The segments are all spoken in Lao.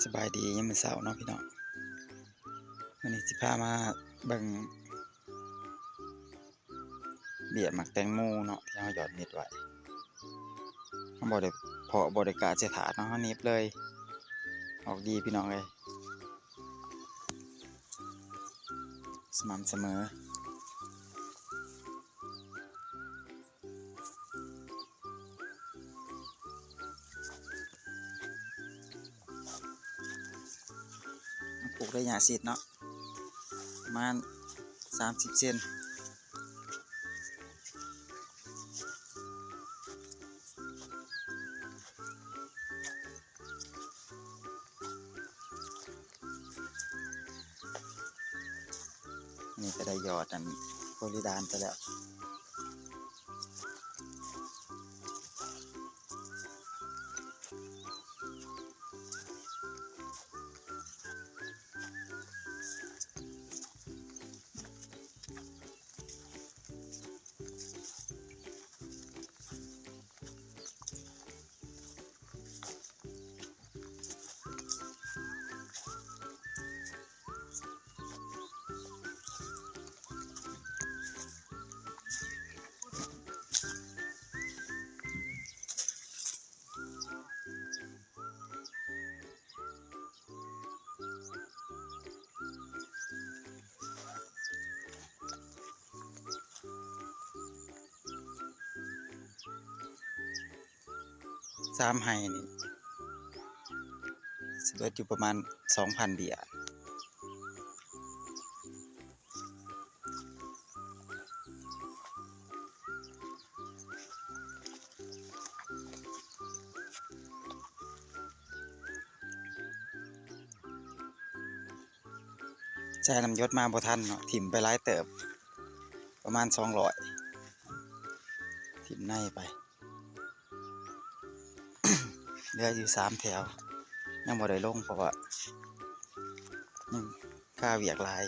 ສະບາຍດີຍາມມື້ເຊົ້າເນາະພີ່ນ້ອງ, ມື້ນີ້ຊິພາມາເບິ່ງເບ້ຍໝາກແຕງໂມເນາະ ທີ່ເຮົາຢອດເມັດໄວ້. ເຮົາບໍ່ໄດ້ເພາະ ບໍ່ໄດ້ກະໃສ່ຖາດເນາະ, ເຮົາໜີບເລີຍ ອອກດີພີ່ນ້ອງເອີຍ, ສະໝ່ຳສະເໝີ. ປູກໄດ້ຫຍ້າຊີດເນາະ ປະມານສາມສິບເຊັນ. ນີ້ກໍໄດ້ຢອດອັນໂພລີດານໄປແລ້ວ. ສາມໄຮ່ນີ້ຊິເບິດຢູ່ປະມານສອງພັນເບ້ຍ. ໃຊ້ນ້ຳຢົດມາບໍ່ທັນເນາະ ຖິ້ມໄປຫຼາຍເຕີບ ປະມານສອງຮ້ອຍ ຖິ້ມໃນໄປ. ເຫຼືອຢູ່ສາມແຖວ ຍັງບໍ່ໄດ້ລົງ ເພາະວ່າຍັງຄາວຽກຫຼາຍ.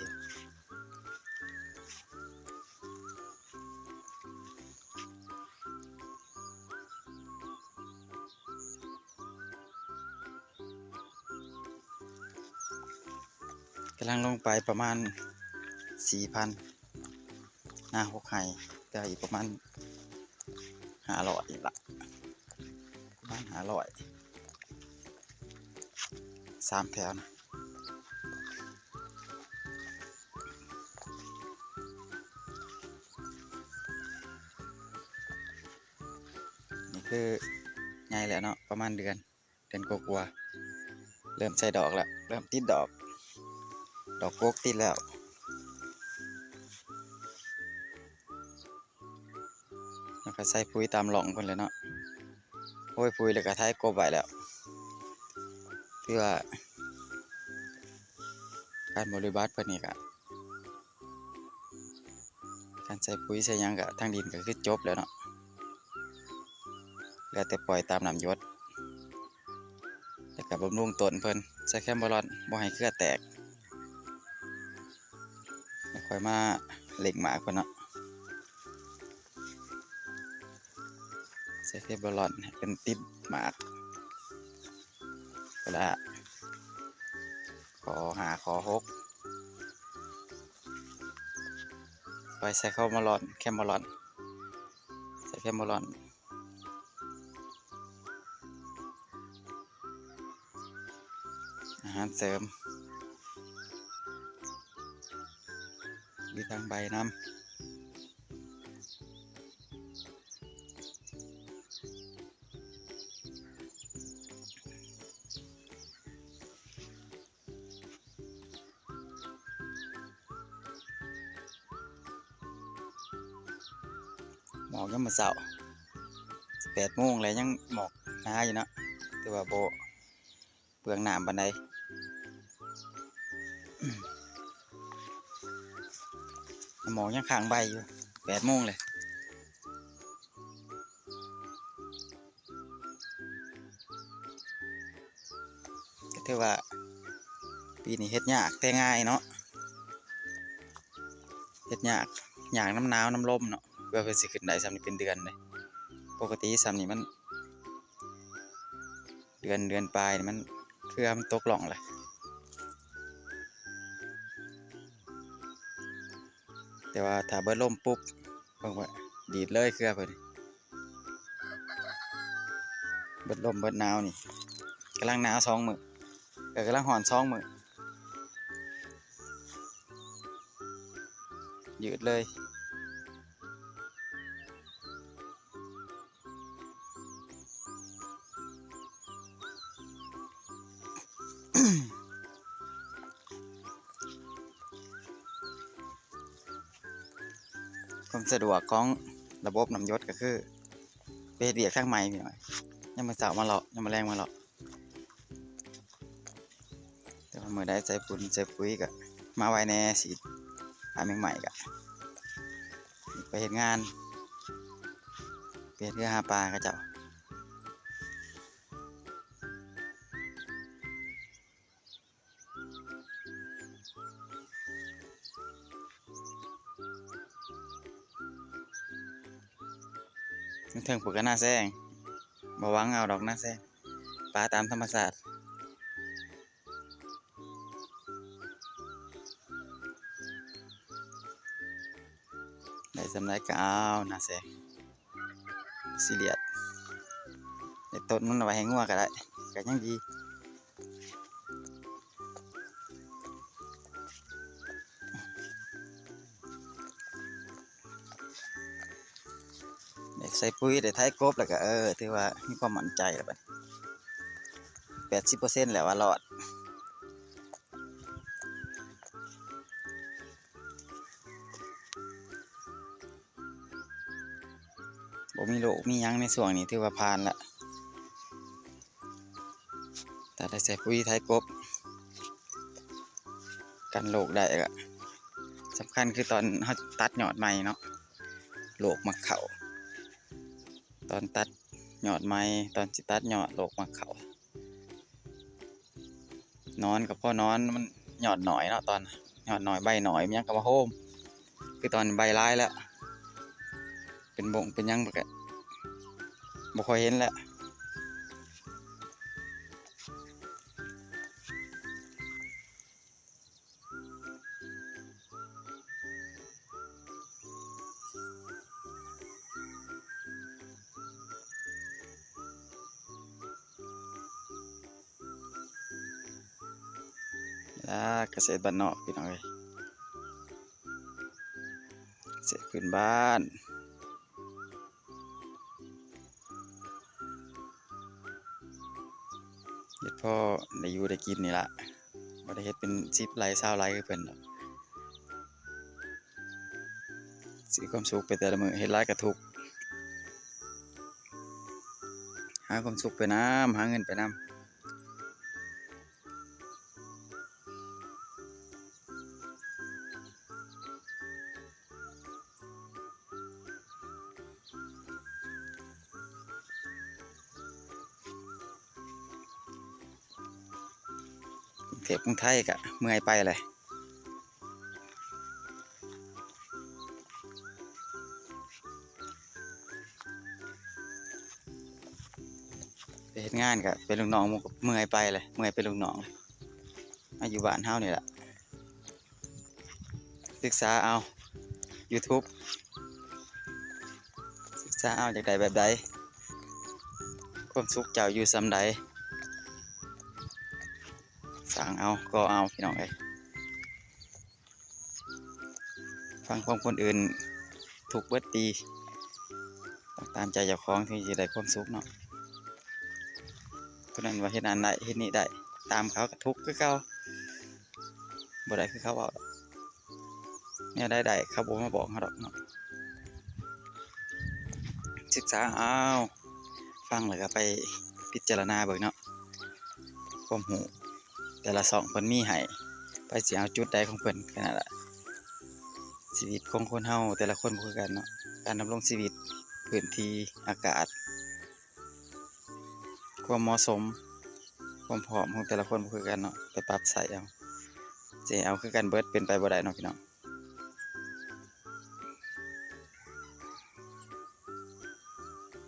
ກຳລັງລົງໄປປະມານສີ່ພັນ ນາຫົກໄຮ່ ແຕ່ວ່າອີກປະມານຫ້າຮ້ອຍນີ້ລະ ປະມານຫ້າຮ້ອຍ ສາມແຖວນະ. ນີ້ຄືໃຫຍ່ແລ້ວເນາະ ປະມານເດືອນ ເດືອນກວ່າໆ ເລີ່ມໃສ່ດອກແລ້ວ ເລີ່ມຕິດດອກ ດອກກົກຕິດແລ້ວ. ແລ້ວກໍໃສ່ປຸ໋ຍຕາມຮ່ອງເພິ່ນແຫຼະເນາະ. ໂອ້ຍ ປຸ໋ຍແລ້ວກໍໄຖກົບໄວ້ແລ້ວ. ຖືວ່າການບໍລິບັດເພິ່ນນີ້ກະ ການໃສ່ປຸ໋ຍໃສ່ຫຍັງກະ ທາງດິນກະຄືຈົບແລ້ວເນາະ. ເຫຼືອແຕ່ປ່ອຍຕາມນ້ຳຢົດ ແລ້ວກະບຳລຸງຕົ້ນເພິ່ນ ໃສ່ແຄມໂບລອນ ບໍ່ໃຫ້ເຄືອແຕກ. ແລ້ວຄ່ອຍມາເລັ່ງໝາກເພິ່ນເນາະ ໃສ່ເຟບໂບລອນໃຫ້ເພິ່ນຕິດໝາກ ເວລາຂໍ້ຫ້າ ຂໍ້ຫົກ ໄປໃສ່ເຂົ້າໂບລອນ ແຄມໂບລອນ ໃສ່ແຄມໂບລອນ. ອາຫານເສີມ ມີທັງໃບນຳ. ໝອກຍາມມື້ເຊົ້າ ແປດໂມງແລ້ວ ຍັງໝອກໜາຢູ່ເນາະ ຖືວ່າບໍ່ເປືອງນ້ຳປານໃດ. ໝອກຍັງຄ້າງໃບຢູ່ ແປດໂມງແລ້ວ. ກໍຖືວ່າປີນີ້ເຮັດຍາກແຕ່ງ່າຍເນາະ ເຮັດຍາກ ຍາກນຳໜາວນຳລົມເນາະ ເພື່ອເພິ່ນຊິຂຶ້ນໄດ້ສ່ຳນີ້ເປັນເດືອນເດ້. ປົກກະຕິສ່ຳນີ້ມັນເດືອນ ເດືອນປາຍນີ້ມັນ ເຄືອມັນຕົກລ່ອງແຫຼະ. ແຕ່ວ່າຖ້າເບິດລົມປຸບ ເບິ່ງວ່າດີດເລີຍເຄືອເພິ່ນ. ເບິດລົມເບິດໜາວນີ້ ກຳລັງໜາວສອງມື້ ເອີ ກຳລັງຮ້ອນສອງມື້ ຍືດເລີຍ. ຄວາມສະດວກຂອງລະບົບນ້ຳຢົດກໍຄື ໄປເຮັດວຽກທາງໃໝ່ພີ່ນ້ອງ, ຍາມມື້ເຊົ້າມາເລາະ ຍາມມື້ແລງມາເລາະ. ແຕ່ວ່າມື້ໃດໃສ່ຝຸ່ນໃສ່ປຸ໋ຍກໍມາໄວແດ່ ສີດພາແມງໄມ້ກໍໄປເຮັດງານ ໄປເຮັດເຮືອຫາປາເຂົາເຈົ້າ. ເທິງພຸ້ນກໍນາແຊງ ບໍ່ຫວັງເອົາດອກນາແຊງ ປາຕາມທຳມະຊາດ ໄດ້ສ່ຳໃດກໍເອົານາແຊງ. ຊີຣຽດ ໄດ້ຕົ້ນມັນໄວ້ໃຫ້ງົວກໍໄດ້ ກໍຍັງດີ. ໄດ້ໃສ່ປຸ໋ຍ ໄດ້ໄຖກົບແລ້ວກໍ ເອີ ຖືວ່າມີຄວາມໝັ້ນໃຈແລ້ວບັດນີ້ ແປດສິບເປີເຊັນແລ້ວວ່າລອດ. ບໍ່ມີໂລກມີຫຍັງໃນຊ່ວງນີ້ ຖືວ່າຜ່ານລະ. ຖ້າໄດ້ໃສ່ປຸ໋ຍໄຖກົບ ກັນໂລກໄດ້ ກໍສຳຄັນຄືຕອນເຮົາຕັດຍອດໃໝ່ເນາະ ໂລກມັກເຂົ້າ. ຕອນຕັດຍອດໃໝ່ ຕອນຊິຕັດຍອດ ໂລກມັກເຂົ້າ. ໜອນກໍພໍໜອນ ມັນຍອດໜ້ອຍເນາະ ຕອນຍອດໜ້ອຍ ໃບໜ້ອຍ ມັນຫຍັງກໍມາໂຮມ. ຄືຕອນໃບຫຼາຍແລ້ວ ເປັນບົ້ງເປັນຫຍັງ ມັນກໍບໍ່ຄ່ອຍເຫັນແລ້ວ. ອ່າ ກະເສດບ້ານນອກ ພີ່ນ້ອງເອີຍ ກະເສດພື້ນບ້ານ ເຮັດພໍໄດ້ຢູ່ໄດ້ກິນນີ້ລະ ບໍ່ໄດ້ເຮັດເປັນສິບໄຮ່ຊາວໄຮ່ຄືເພິ່ນດອກ. ຊື້ຄວາມສຸກໄປແຕ່ລະມື້ ເຮັດຫຼາຍກະທຸກ ຫາຄວາມສຸກໄປນຳ ຫາເງິນໄປນຳ. ກຸງເທບກຸງໄທກະເມື່ອຍໄປແຫຼະ ໄປເຮັດງານກະເປັນລູກນ້ອງໝູ່ກະເມື່ອຍໄປແຫຼະ ເມື່ອຍເປັນລູກນ້ອງ ມາຢູ່ບ້ານເຮົານີ້ລະ ສຶກສາເອົາ YouTube ສຶກສາເອົາ ຢາກໄດ້ແບບໃດ ຄວາມສຸກເຈົ້າຢູ່ສ່ຳໃດ ສ້າງເອົາ ກໍ່ເອົາ ພີ່ນ້ອງເອີຍ. ຟັງຄວາມຄົນອື່ນທຸກເບິດປີ ຕ້ອງຕາມໃຈເຈົ້າຂອງ ເຖິງຊິໄດ້ຄວາມສຸກເນາະ. ຄົນນັ້ນວ່າເຮັດອັນໄດ້ ເຮັດນີ້ໄດ້ ຕາມເຂົາກະທຸກຄືເກົ່າ ບໍ່ໄດ້ຄືເຂົາເວົ້າດອກ. ແນວໃດໄດ້ ເຂົາບໍ່ມາບອກເຮົາດອກເນາະ. ສຶກສາເອົາ ຟັງແລ້ວກະໄປພິຈາລະນາເບິ່ງເນາະ ຄວາມຮູ້ແຕ່ລະຊ່ອງເພິ່ນມີໃຫ້ ໃຜຊິເອົາຈຸດໃດຂອງເພິ່ນ ແຄ່ນັ້ນລະ. ຊີວິດຂອງຄົນເຮົາແຕ່ລະຄົນບໍ່ຄືກັນເນາະ ການດຳລົງຊີວິດ ພື້ນທີ່ ອາກາດ ຄວາມເໝາະສົມ ຄວາມພ້ອມຂອງແຕ່ລະຄົນບໍ່ຄືກັນເນາະ ໄປປັບໃຊ້ເອົາ ຊິເອົາຄືກັນເບິດເປັນໄປບໍ່ໄດ້ເນາະ ພີ່ນ້ອງ.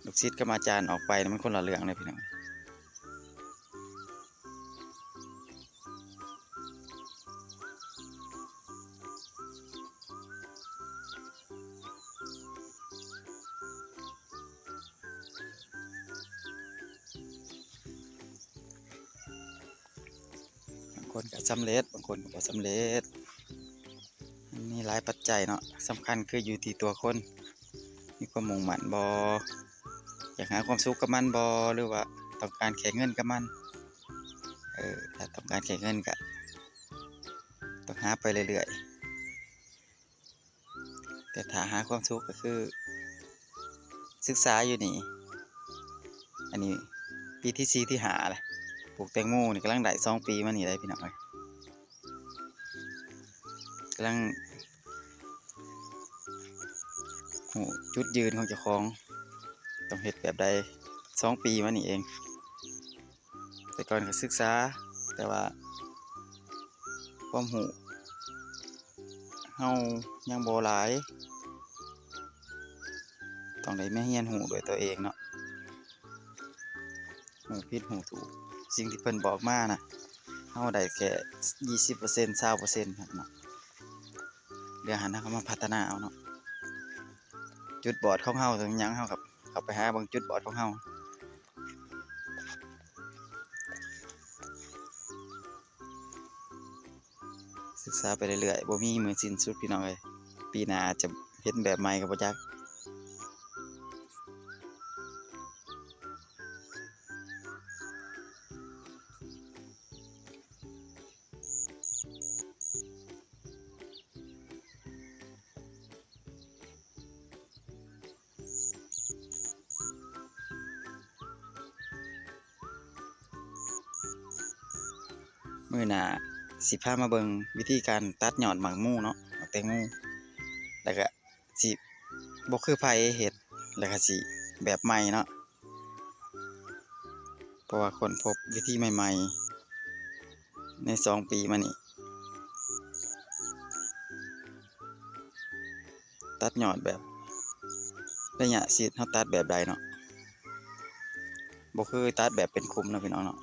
ລູກສິດກັບອາຈານອອກໄປນີ້ມັນຄົນລະເລື່ອງເລີຍ ພີ່ນ້ອງ. คนก็สำเร็จ บางคนก็บ่สำเร็จ มันมีหลายปัจจัยเนาะ สำคัญคืออยู่ที่ตัวคน มีความมุ่งมั่นบ่ อยากหาความสุขกับมันบ่ หรือว่าต้องการแค่เงินกับมัน เออ ถ้าต้องการแค่เงินก็ต้องหาไปเรื่อยๆ แต่ถ้าหาความสุขก็คือศึกษาอยู่นี่ อันนี้ปีที่สี่ ที่ห้าแหละ ปลูกแตงโมนี่กำลังได้สองปีมานี่ได้พี่น้องเอ้ย กำลังฮู้จุดยืนของเจ้าของ ต้องเฮ็ดแบบใด สองปีมานี่เอง แต่ก่อนก็ศึกษา แต่ว่าความรู้เฮายังบ่หลาย ต้องได้มาเรียนรู้ด้วยตัวเองเนาะ รู้ผิดรู้ถูก สิ่งที่เพิ่นบอกมานะ เฮาได้แค่ยี่สิบเปอร์เซ็นต์ ซาวเปอร์เซ็นต์ เท่านั้นเนาะ เหลือหั้นเฮาก็มาพัฒนาเอาเนาะ จุดบอดของเฮาตรงหยัง เฮาก็เข้าไปหาเบิ่งจุดบอดของเฮา ศึกษาไปเรื่อยๆ บ่มีมื้อสิ้นสุดพี่น้องเอ้ย ปีหน้าอาจจะเห็นแบบใหม่ก็บ่จัก มื้อหน้าสิพามาเบิ่งวิธีการตัดยอดหมากหมู่เนาะ หมากแตงโม แล้วก็สิบ่คือไผเฮ็ด แล้วก็สิแบบใหม่เนาะ เพราะว่าค้นพบวิธีใหม่ๆ ในสองปีมานี้ ตัดยอดแบบระยะชิด เฮาตัดแบบใดเนาะ บ่คือตัดแบบเป็นคุมเนาะพี่น้องเนาะ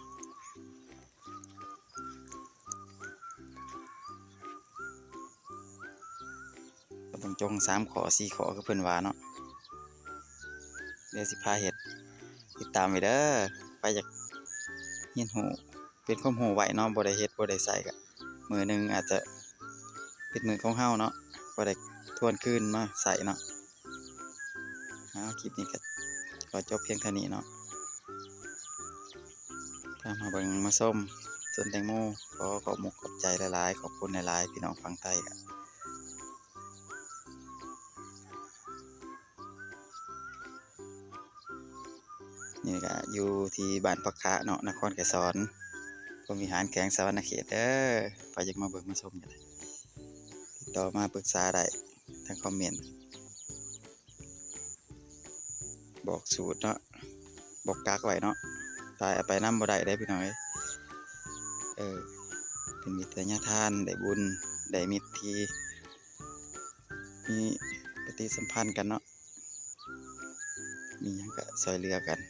ก็ต้องจ่งสามข้อสี่ข้อคือเพิ่นว่าเนาะ เดี๋ยวสิพาเฮ็ด ติดตามไว้เด้อ ไผอยากเรียนรู้ เป็นความรู้ไว้เนาะ บ่ได้เฮ็ดบ่ได้ใช้ก็มื้อหนึ่งอาจจะเป็นมื้อของเฮาเนาะ บ่ได้ทวนคืนมาใช้เนาะ เอา คลิปนี้ก็ขอจบเพียงเท่านี้เนาะ พามาเบิ่งมาชมสวนแตงโม ขอขอบมกขอบใจหลายๆ ขอบคุณหลายๆ พี่น้องฝั่งไทยก็ นี่ก็อยู่ที่บ้านปะขะเนาะ นครไกรสอน พรหมวิหาร แขวงสะหวัณเขตเด้อ ไผอยากมาเบิ่งมาชมก็ได้ ติดต่อมาปรึกษาได้ทางคอมเมนต์ บอกสูตรเนาะ บอกกั๊กไว้เนาะ ตายเอาไปนำบ่ได้เด้พี่น้องเอ้ย เออ เป็นวิทยาทาน ได้บุญ ได้มิตรที่มีปฏิสัมพันธ์กันเนาะ มีหยังก็ซ่อยเหลือกัน